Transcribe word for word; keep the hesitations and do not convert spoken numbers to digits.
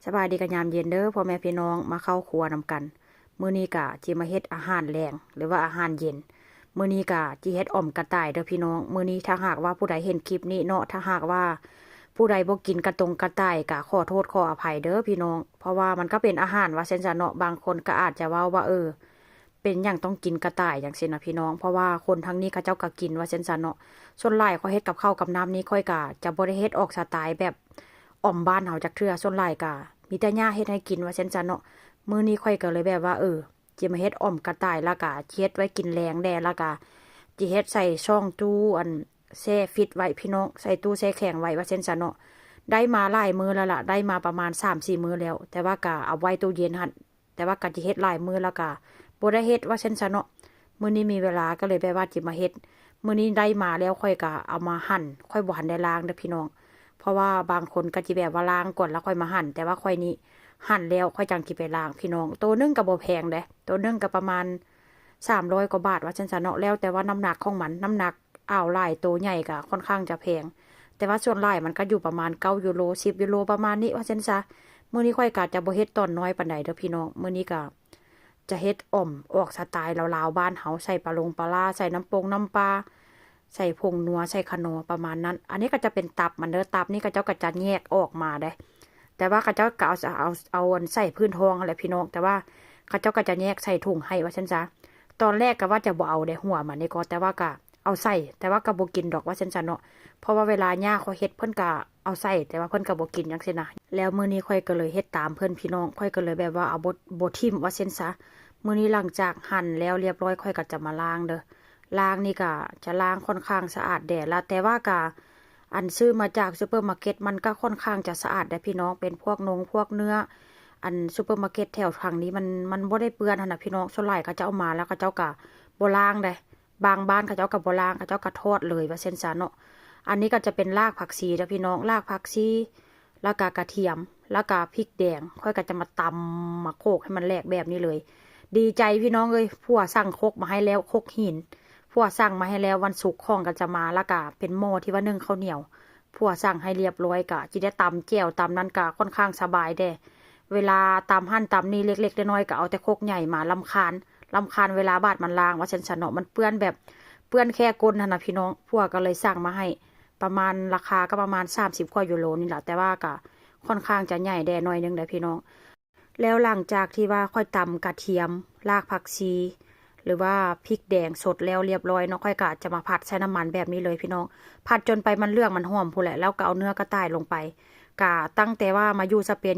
สบายดีกันยามเย็นเด้อพ่อแม่พี่น้อง มาเข้าครัวนำกัน มื้อนี้กะจิมาเฮ็ดอาหารแลง หรือว่าอาหารเย็น มื้อนี้กะจิเฮ็ดอ่อมกระต่ายเด้อพี่น้อง มื้อนี้ถ้าหากว่าผู้ใดเห็นคลิปนี้เนาะ ถ้าหากว่าผู้ใดบ่กินกระตงกระต่ายกะขอโทษขออภัยเด้อพี่น้อง เพราะว่ามันก็เป็นอาหารว่าซั่นซะเนาะ บางคนก็อาจจะเว้าว่า เออ เป็นหยังต้องกินกระต่ายจั่งซี้นะพี่น้อง เพราะว่าคนทางนี้เขาเจ้าก็กินว่าซั่นซะเนาะ ส่วนหลายข้อยเฮ็ดกับข้าวกับน้ำนี่ข้อยกะจะบ่ได้เฮ็ดออกสไตล์แบบอ่อมบ้านเฮาจักเทื่อ ส่วนหลายกะมีแต่ย่าเฮ็ดให้กินว่าซั่นซะเนาะ มื้อนี้ข้อยก็เลยแบบว่า เออ จิมาเฮ็ดอ่อมกระต่าย แล้วกะจิเฮ็ดไว้กินแลงแด่ แล้วกะจิเฮ็ดใส่ช่องตู้อันแช่ฟรีซไว้พี่น้อง ใส่ตู้แช่แข็งไว้ว่าซั่นซะเนาะ ได้มาหลายมื้อแล้วล่ะ ได้มาประมาณสามสี่มื้อแล้ว แต่ว่ากะเอาไว้ตู้เย็นหั่น แต่ว่ากะจิเฮ็ดหลายมื้อแล้วกะบ่ได้เฮ็ดว่าซั่นซะเนาะ มื้อนี้มีเวลาก็เลยแบบว่าจิมาเฮ็ด มื้อนี้ได้มาแล้วข้อยกะเอามาหั่น ข้อยบ่ทันได้ล้างเด้อพี่น้อง เพราะว่าบางคนก็จิแบบว่าล้างก่อนแล้วค่อยมาหั่น แต่ว่าข้อยนี่หั่นแล้วข้อยจั่งจิไปล้างพี่น้อง โตหนึ่งก็บ่แพงเด้ โตหนึ่งก็ประมาณสามร้อยกว่าบาทว่าซั่นซะเนาะ แล้วแต่ว่าน้ำหนักของมัน น้ำหนักอ่าวหลายโตใหญ่ก็ค่อนข้างจะแพง แต่ว่าส่วนหลายมันก็อยู่ประมาณเก้ายูโร สิบยูโร ประมาณนี้ว่าซั่นซะ มื้อนี้ข้อยกะจะบ่เฮ็ดตอนน้อยปานใดเด้อพี่น้อง มื้อนี้กะจะเฮ็ดอ่อมออกสไตล์ลาวๆบ้านเฮา ใส่ปลาลงปลาร้า ใส่น้ำปงน้ำปลา ใส่ผงนัว ใส่ขนอประมาณนั้น อันนี้ก็จะเป็นตับมันเด้อ ตับนี่เขาเจ้าก็จะแยกออกมาเด้ แต่ว่าเขาเจ้าก็เอา เอา เอาอันใส่พื้นท้องหั่นแหละพี่น้อง แต่ว่าเขาเจ้าก็จะแยกใส่ถุงให้ว่าซั่นซะ ตอนแรกก็ว่าจะบ่เอาเด้หัวมันนี่ก็ แต่ว่าก็เอาใส่ แต่ว่าก็บ่กินดอกว่าซั่นซะเนาะ เพราะว่าเวลาย่าเขาเฮ็ดเพิ่นก็เอาใส่ แต่ว่าเพิ่นก็บ่กินจั่งซี้นะ แล้วมื้อนี้ข้อยก็เลยเฮ็ดตามเพิ่นพี่น้อง ข้อยก็เลยแบบว่าเอาบ่ บ่ถิ่มว่าซั่นซะ มื้อนี้หลังจากหั่นแล้วเรียบร้อยข้อยก็จะมาล้างเด้อ ล้างนี่ก็จะล้างค่อนข้างสะอาดแด่ละ แต่ว่าก็อันซื้อมาจากซูเปอร์มาร์เก็ตมันก็ค่อนข้างจะสะอาดเด้อพี่น้อง เป็นพวกนงพวกเนื้อ อันซูเปอร์มาร์เก็ตแถวทางนี้มัน มันบ่ได้เปื้อนหั่นน่ะพี่น้อง ส่วนหลายเขาเจ้าเอามาแล้วเขาเจ้าก็บ่ล้างเด้ บางบ้านเขาเจ้าก็บ่ล้าง เขาเจ้าก็ทอดเลยว่าซั่นซะเนาะ อันนี้ก็จะเป็นรากผักชีเด้อพี่น้อง รากผักชี แล้วก็กระเทียม แล้วก็พริกแดง ข้อยก็จะมาตำมาโขลกให้มันแหลกแบบนี้เลย ดีใจพี่น้องเอ้ย ผัวสั่งครกมาให้แล้ว ครกหิน ผัวสั่งมาให้แล้ว วันศุกร์ของก็จะมา แล้วก็เป็นหม้อที่ว่านึ่งข้าวเหนียว ผัวสั่งให้เรียบร้อย ก็จิได้ตำแจ่วตำนั้นก็ค่อนข้างสบายแด่ เวลาตำหั่นตำนี่เล็กๆน้อยๆก็เอาแต่ครกใหญ่มา รำคาญ รำคาญเวลาบาดมันล้างว่าซั่นซะเนาะ มันเปื้อนแบบ เปื้อนแค่ก้นหั่นน่ะพี่น้อง ผัวก็เลยสั่งมาให้ ประมาณราคาก็ประมาณสามสิบกว่ายูโรนี่แหละ แต่ว่าก็ค่อนข้างจะใหญ่แด่หน่อยนึงเด้อพี่น้อง แล้วหลังจากที่ว่าข้อยตำกระเทียม รากผักชี หรือว่าพริกแดงสดแล้วเรียบร้อยเนาะ ข้อยก็จะมาผัดใส่น้ำมันแบบนี้เลยพี่น้อง ผัดจนไปมันเหลืองมันหอมพู้นแหละ แล้วก็เอาเนื้อกระต่ายลงไป ก็ตั้งแต่ว่ามาอยู่สเปน